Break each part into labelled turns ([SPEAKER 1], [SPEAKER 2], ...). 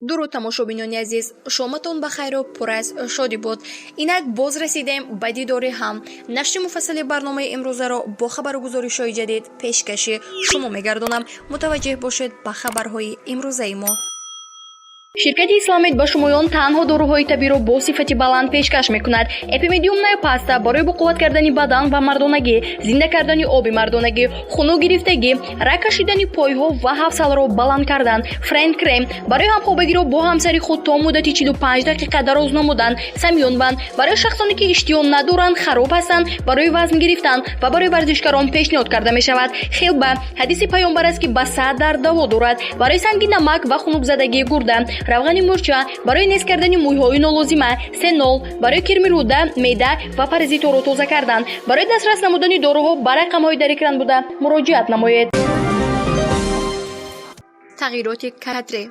[SPEAKER 1] Дуруд, тамошобинони азиз, шоматон ба хайру пур аз шодӣ буд. Инак боз расидем ба дидори ҳам. Нашри муфассали барномаи имрӯзаро бо хабару гузоришҳои ҷадид пешкаши шумо мегардонам. Мутаваҷҷеҳ бошед ба хабарҳои имрӯзаи мо. Ширкати Исламед ба шумоён танҳо доруҳои табииро бо сифати баланд пешкаш мекунад. Эпимедиумная паста барои боқувват кардани бадан ва мардонагӣ, зинда кардани оби мардонагӣ, хунук гирифтагӣ, раг кашидани пойҳо ва ҳавсаларо баланд кардан. Френд крем барои ҳамхобагиро бо ҳамсари худ то муддати 45 дақиқа дароз намудан. Самёнбанд барои шахсоне, ки иштиҳо надоранд, хароб ҳастанд, барои вазн гирифтан ва барои варзишгарон пешниҳод карда мешавад. Хилба, ҳадиси паёмбар аст, ки ба 100 дард даво дорад, барои санги намак ва хунукзадагии гурда. Равғани мурча барои нест кардани мӯйҳои нолозима. Сенол барои кирми рӯда, меъда ва паразитҳоро тоза кардан. Барои дастрас намудани доруҳо ба рақамҳои дар экран буда муроҷиат намоед. Тағйироти кадрӣ.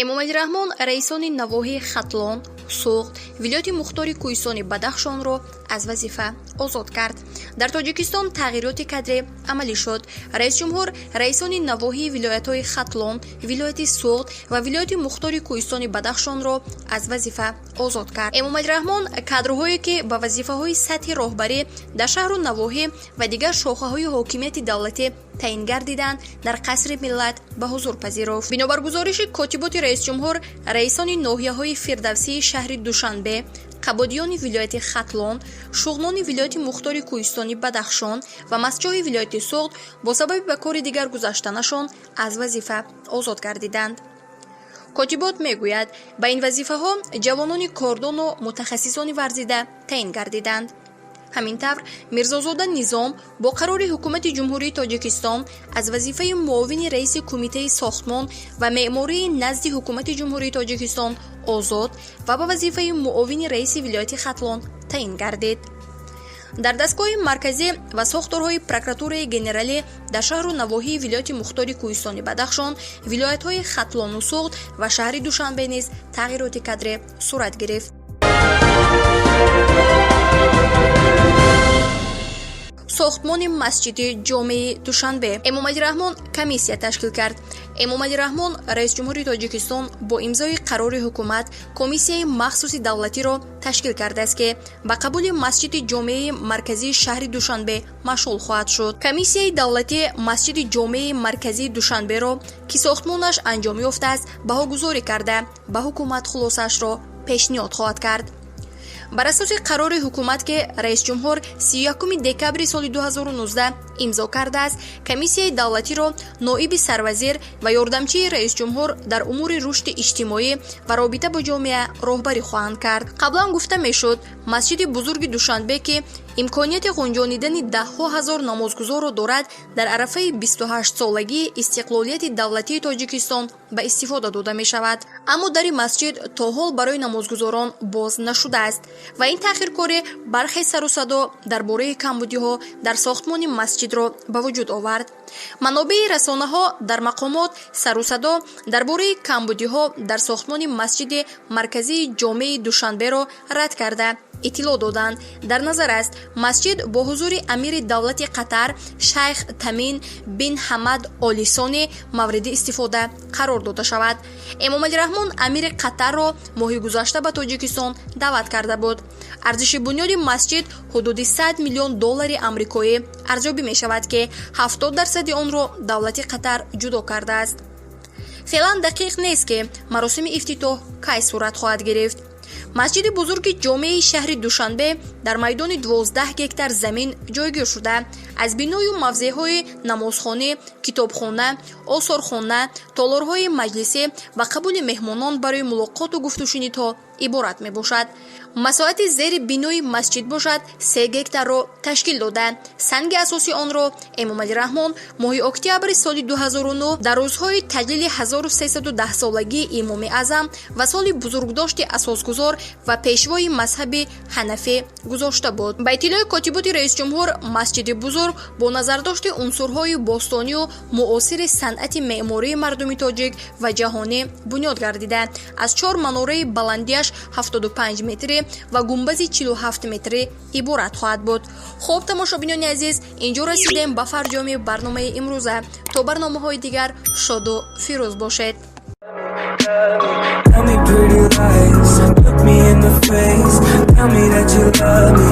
[SPEAKER 1] Эмомалӣ Раҳмон раисони навоҳии Хатлон, Суғд, вилояти мухтори Кӯҳистони Бадахшонро аз вазифа озод кард. Дар Тоҷикистон тағйироти кадрӣ амалӣ шуд. Раисҷумҳур раисони навоҳии вилоятҳои Хатлон, вилояти Суғд ва вилояти мухтори Кӯҳистони Бадахшонро аз вазифа озод кард. Эмомалӣ Раҳмон кадрҳое, ки ба вазифаҳои сатҳи роҳбарӣ дар шаҳру навоҳӣ ва дигар шохаҳои ҳокимияти давлатӣ таъин гардиданд, дар Қасри Миллат ба ҳузур пазируфт. Бинобар гузориши котиботи раисҷумҳур, раисони ноҳияҳои Фирдавсии шаҳри Душанбе, Қабодиёни вилояти Хатлон, Шуғнони вилояти мухтори Кӯҳистони Бадахшон ва Мастчоҳи вилояти Суғд бо сабаби ба кори дигар гузаштанашон аз вазифа озод гардиданд. Котибот мегӯяд, ба ин вазифаҳо ҷавонони кордону мутахассисони варзида таъин гардиданд. Ҳамин тавр, Мирзозода Низом бо қарори Ҳукумати Ҷумҳурии Тоҷикистон аз вазифаи муовини раиси Кумитаи сохтмон ва меъмории назди Ҳукумати Ҷумҳурии Тоҷикистон озод ва ба вазифаи муовини раиси вилояти Хатлон таъин гардид. Дар дастгоҳи марказӣ ва сохторҳои прокуратураи генералӣ дар шаҳру навоҳии вилояти мухтори Кӯҳистони Бадахшон, вилоятҳои Хатлону Суғд ва шаҳри Душанбе низ тағйироти кадрӣ сурат гирифт. Сохтмони масҷиди ҷомеи Душанбе. Эмомалӣ Раҳмон комиссия ташкил кард. Эмомалӣ Раҳмон, раисҷумҳури Тоҷикистон, бо имзои қарори ҳукумат комиссияи махсуси давлатиро ташкил кардааст, ки ба қабули масҷиди ҷомеи марказии шаҳри Душанбе машғул хоҳад шуд. Комиссияи давлатӣ масҷиди ҷомеи марказии Душанберо, ки сохтмонаш анҷом ёфтааст, баҳогузорӣ карда, ба ҳукумат хулосаашро пешниҳод хоҳад кард. Бар асоси қарори ҳукумат, ки раисҷумҳур 31 декабри соли 2019 имзо кардааст, комиссияи давлатиро ноиби сарвазир ва ёрдамчии раисҷумҳур дар умури рушди иҷтимоӣ ва робита бо ҷомеа роҳбарӣ хоҳанд кард. Қаблан гуфта мешуд, масҷиди бузурги Душанбе, ки имконияти ғунҷонидани даҳҳо ҳазор намозгузорро дорад, дар арафаи 28-солагии истиқлолияти давлатии Тоҷикистон ба истифода дода мешавад, аммо дари масҷид то ҳол барои намозгузорон боз нашудааст ва ин таъхиркорӣ бархе сару садо дар бораи камбудиҳо дар сохтмони масҷидро ба вуҷуд овард. Манобеи расонаҳо дар мақомот сару садо дар бораи камбудиҳо дар сохтмони масҷиди марказии ҷомеи Душанберо рад карда, иттилоъ доданд. Дар назар аст, масҷид бо ҳузури амири давлати Қатар шайх Тамин бин Ҳамад Оли Сони мавриди истифода қарор дода шавад. Эмомалӣ Раҳмон амири Қатарро моҳи гузашта ба Тоҷикистон даъват карда буд. Арзиши бунёди масҷид ҳудуди 100 миллион доллари амрикоӣ арзёбӣ мешавад, ки 70 дарсади онро давлати Қатар ҷудо кардааст. Феълан дақиқ нест, ки маросими ифтитоҳ кай сурат хоҳад гирифт. Масҷиди бузурги ҷомеи шаҳри Душанбе дар майдони 12 гектар замин ҷойгир шуда, аз биною мавзеъҳои намозхонӣ, китобхона, осорхона, толорҳои маҷлисӣ ва қабули меҳмонон барои мулоқоту гуфтушунидҳо иборат мебошад. Масоҳати зери бинои масҷид бошад, 3 гектарро ташкил дода, санги асоси онро Эмомалӣ Раҳмон моҳи октябри соли 2009 дар рӯзҳои таҷлили 1310-солагии Имоми Аъзам ва соли бузургдошти асосгузор ва пешвои мазҳаби ҳанафӣ гузошта буд. Ба иттилои котиботи раисҷумҳур, масҷиди бузург бо назардошти унсурҳои бостонию муосири санъати меъмории мардуми тоҷик ва ҷаҳонӣ бунёд гардида, аз чор манораи баландиаш 75 метрӣ ва гумбази 47 метрӣ иборат хоҳад буд. Хуб, тамошобинони азиз, инҷо расидем ба фарҷоми барномаи имрӯза. То барномаҳои дигар шоду фирӯз бошед.
[SPEAKER 2] love me. Tell me pretty lies. Look me in the face. Tell me that you love me.